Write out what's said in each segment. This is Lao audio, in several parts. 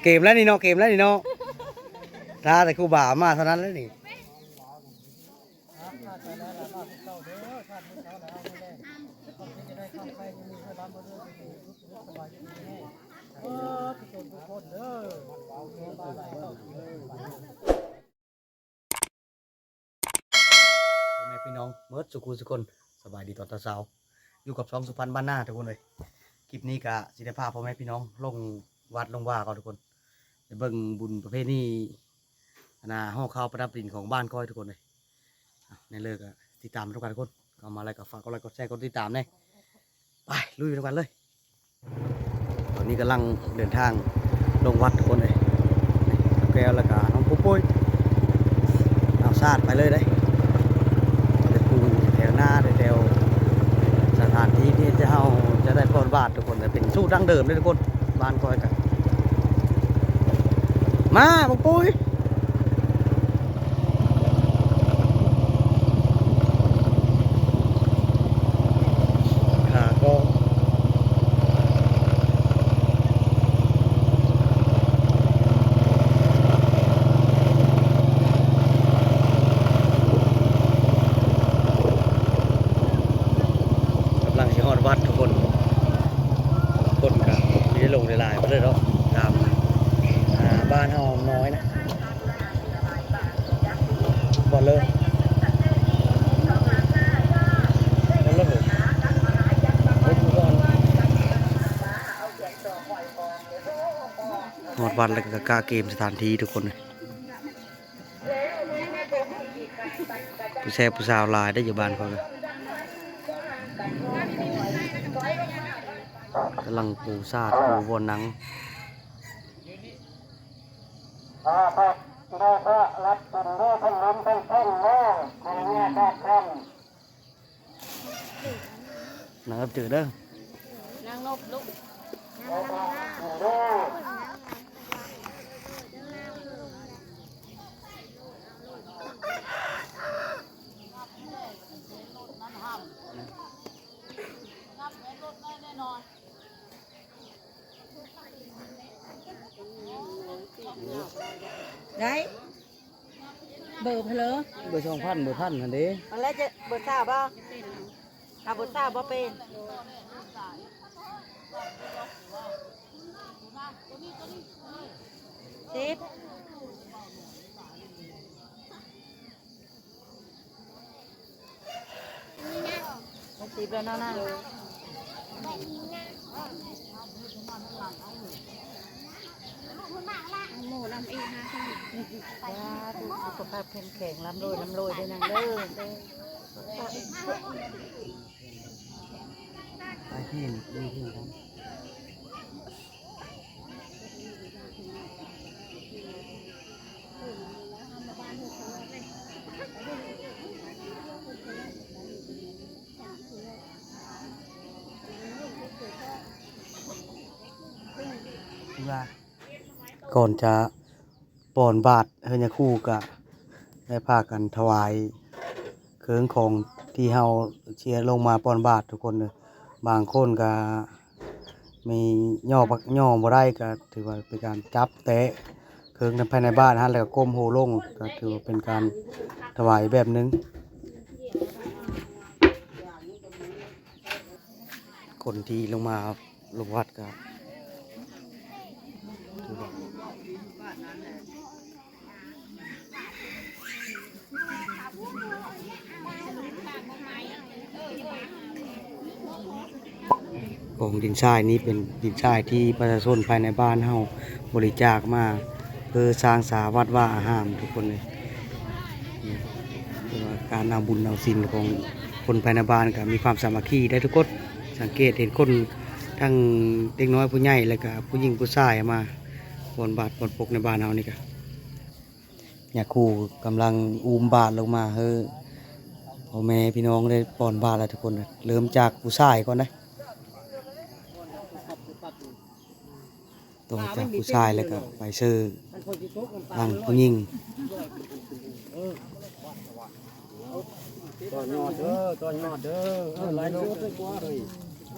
ເກມແລ້ວນີ້ເນາະ ເກມແລ້ວນີ້ເນາະ ຖ້າແຕ່ຄູບາມາເທົ່ານັ້ນແລ້ວນີ້. ພໍ່ແມ່ພີ່ນ້ອງໝົດສູ່ຄູ່ສູ່ຄົນ ສະບາຍດີຕອນເຊົ້າໆ ຢູ່ກັບຊ່ອງສຸພັນບ້ານນາທຸກຄົນເອີຍ. ຄລິບນີ້ກະຊິໄດ້ພາພໍ່ແມ່ພີ່ນ້ອງລົງວັດລົງວາກ່ອນທຸກຄົນ ໄປເບິ່ງບຸນປະເພນີ ອັນນ່າ ຫໍ່ເຂົ້າປະດັບດິນຂອງບ້ານຂ້ອຍທຸກຄົນເອີຍ. ອ່ະ ແນວເລີກະຕິດຕາມນຳກັນທຸກຄົນ ເຂົ້າມາແລ້ວກະຝາກກົດໄລກົດແຊກົດຕິດຕາມແດ່. ໄປລຸຍໄປນຳກັນເລີຍ. ຕອນນີ້ກຳລັງເດີນທາງລົງວັດທຸກຄົນເອີຍ ກັບແກ້ວແລ້ວກະນ້ອງປຸ້ຍ ເອົາສາດໄປເລີຍເດ້. ແຕ່ປູແຖວໜ້າແຖວສະຖານທີ່ທີ່ເຮົາຈະໄດ້ປ້ອນບາດທຸກຄົນ ແຕ່ເປັນສູດດັ້ງເດີມເດ້ທຸກຄົນ. ບ້ານຂ້ອຍກະ ມາບັກປຸ້ຍ ຂາກໍ ກຳລັງຊິຮອດວັດທຸກຄົນ ຄົນກະຊິໄດ້ລົງຫຼາຍໆ ໄປເລີຍເນາະ ຕາມ ອ່າ ບ້ານເຮົານ້ອຍນະ. ບ່ອນເລີຍ ບ່ອນເລີຍ ຮອດວັດແລ້ວກະກະເກມສະຖານທີ່ທຸກຄົນ. ຜູ້ແຊບຜູ້ສາວຫຼາຍເດ້ຢູ່ບ້ານຂ້ອຍ ກຳລັງປູສາດປູບ່ອນນັ່ງ. ນັ່ງຮັບຈື່ເດີ ນັ່ງລົບລູກ. ໄດ້ ເບີເພິ່ນເລີ ເບີສອງພັນ ເບີພັນຫັ້ນເດ້. ອັນແລກຈະເບີຊາວບໍ່? ຖ້າເບີຊາວບໍ່ເປັນ ສິບ. ສາທຸ ສຸຂະພາບເຂັ້ມແຂງ ລ່ຳລວຍ ລ່ຳລວຍເດີນາງເດີ. ກ່ອນຈະ ປ້ອນບາດເຮືອນຍາຄູກະໄດ້ພາກັນຖວາຍເຄື່ອງຂອງທີ່ເຮົາເຊຍລົງມາປ້ອນບາດທຸກຄົນເດີ. ບາງຄົນກະມີຍໍບັກຍໍບໍ່ໄດ້ ກະຖືວ່າເປັນການຈັບແຕະເຄື່ອງພາຍໃນບ້ານຫັ້ນ ແລ້ວກະກົ້ມຫົວລົງ ກະຖືວ່າເປັນການຖວາຍແບບໜຶ່ງ. ຄົນທີ່ລົງມາລົງວັດກະ ກອງດິນຊາຍນີ້ເປັນດິນຊາຍທີ່ປະຊາຊົນພາຍໃນບ້ານເຮົາບໍລິຈາກມາ ເພື່ອສ້າງສາວັດວາອາຮາມທຸກຄົນເລີຍ. ເພາະວ່າການເອົາບຸນເອົາສິນຂອງຄົນພາຍໃນບ້ານກະມີຄວາມສາມັກຄີໄດ້ທຸກຄົນ. ສັງເກດເຫັນຄົນທັງເດັກນ້ອຍຜູ້ໃຫຍ່ ແລ້ວກະຜູ້ຍິງຜູ້ຊາຍມາປ້ອນບາດປ້ອນປົກໃນບ້ານເຮົານີ້ກະ ຍາຄູກຳລັງອຸ້ມບາດລົງມາໃຫ້ພໍ່ແມ່ພີ່ນ້ອງໄດ້ປ້ອນບາດແລ້ວທຸກຄົນ. ເລີ່ມຈາກຜູ້ຊາຍກ່ອນເດ້. ຕໍ່ຈາກຜູ້ຊາຍແລ້ວກະໄປເຊີທາງຜູ້ຍິງ. ຕໍ່ຍອດເດີ ຕໍ່ຍອດເດີ ເອີ ໄລ່ລົງເດີ.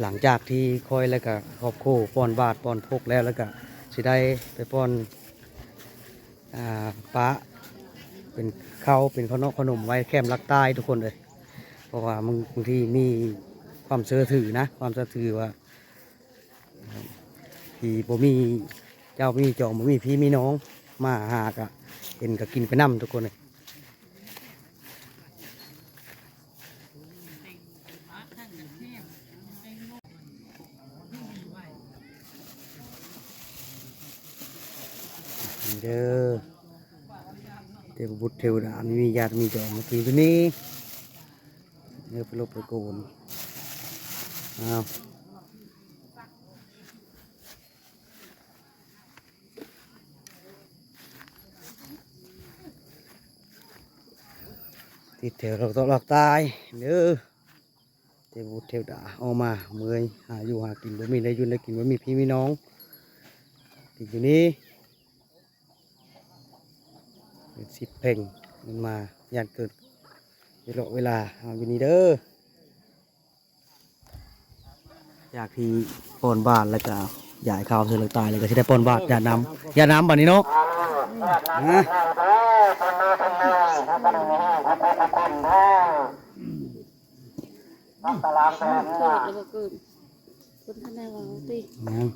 ຫຼັງຈາກທີ່ຂ້ອຍ ແລະກະຄອບຄົວປ້ອນບາດປ້ອນພົກແລ້ວ ແລະກະຊິໄດ້ໄປປ້ອນ ອ່າ ປາເປັນເຂົ້າເປັນຂະໜົມຂະໜົມໄວ້ແຄມລັກຕາຍທຸກຄົນເອີຍ. ເພາະວ່າບາງ ບາງທີມີຄວາມເຊື່ອຖືນະ ຄວາມເຊື່ອຖືວ່າ ທີ່ບໍ່ມີເຈົ້າມີຈອງ ບໍ່ມີພີ່ມີນ້ອງ ມາຫາກະເຫັນກະກິນໄປນຳທຸກຄົນເອີຍ. ນີ້ເດີ ເທວະບຸດເທວະດາ ມີ ມີຍາດມີຈອງມາກິນຢູ່ນີ້ ເດີ ໄປຫຼົບໄປໂກນ. ອ້າວ ຕິດແຖວລັກຕາຍເດີ ເທວະບຸດເທວະດາອອກມາ ເມື່ອຍຫາຢູ່ຫາກິນ ບໍ່ມີໄດ້ຢູ່ໄດ້ກິນ ບໍ່ມີພີ່ມີນ້ອງ ຕິດຢູ່ນີ້ ເປັນສິບເພັງ ມັນມາຢ້ານເກີດເວລາ ເວລາເຮົາຢູ່ນີ້ເດີ. ຈາກທີ່ປ້ອນບາດແລ້ວກະຢາຍເຂົ້າເທື່ອລະຕາຍ ແລ້ວກະຊິໄດ້ປ້ອນບາດຢາດນ້ຳ ຢາດນ້ຳບາດນີ້ເນາະ ນະ. ເກີດແລ້ວບໍ່ເກີດ ເພິ່ນທັນໄດ້ເວົ້າຕິ ຍັງ.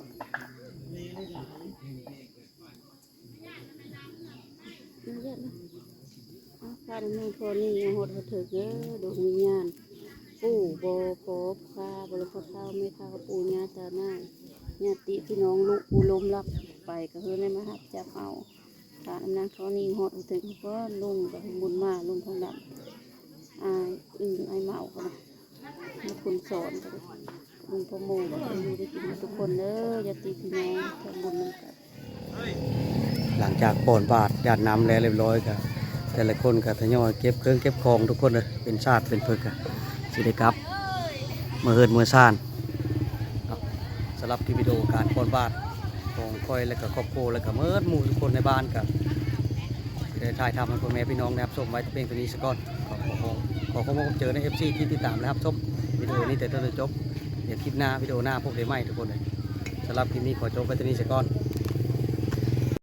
ອາ ພານ້ອງໂທນີ້ຮອດ ຮອດເຖິງເດີ ດວງວິນຍານ ປູ່ບໍ່ພໍພາ ບໍ່ລະພໍ່ເຖົ້າແມ່ເຖົ້າ ປູ່ຍ່າຕານາຍ ຍາດຕິພີ່ນ້ອງ ລູກຜູ້ລົ້ມລັບໄປກະເຮີໄດ້ມາຮັບຈັບເອົາ ພານ້ອງໂທນີ້ຮອດ ຮອດເຖິງກ່ອນ ລຸງກະບຸນມາ ລຸງທອງດຳ ອ້າຍອຶ່ງ ອ້າຍເມົາ ພຸ້ນນະ ມາຄຸນສອນ ລຸງພໍ່ໂມ ຢູ່ໄດ້ກິນໝົດທຸກຄົນເດີ ຍາດຕິພີ່ນ້ອງ ທຳບຸນນຳກັນ. ຫຼັງຈາກປ້ອນບາດຢາດນ້ຳແລ້ວຮຽບຮ້ອຍ ກະແຕ່ລະຄົນກະທະຍອຍເກັບເຄື່ອງເກັບຂອງທຸກຄົນເດີ ເປັນຊາດເປັນເພິກ ກະຊິໄດ້ກັບເມືອເຮືອນເມືອຊານເນາະ. ສຳລັບຄລິບວິດີໂອການປ້ອນບາດຂອງຂ້ອຍ ແລະກະຄອບຄົວ ແລະກະໝົດໝູ່ທຸກຄົນໃນບ້ານ ກະ ໄດ້ຖ່າຍທຳໃຫ້ພໍ່ແມ່ພີ່ນ້ອງໄດ້ຮັບຊົມໄວ້ແຕ່ພຽງເທົ່ານີ້ສາກ່ອນ. ຂໍ ຂໍ ຂໍ ຂໍຂອບໃຈເດີ ເອັຟຊີ ທີ່ຕິດຕາມ ແລະ ຮັບຊົມວິດີໂອນີ້ແຕ່ຕົ້ນຈົນຈົບ. ດຽວຄລິບໜ້າ ວິດີໂອໜ້າພົບກັນໃໝ່ທຸກຄົນເອີຍ. ສຳລັບຄລິບນີ້ຂໍຈົບໄວ້ເທົ່ານີ້ສາກ່ອນ.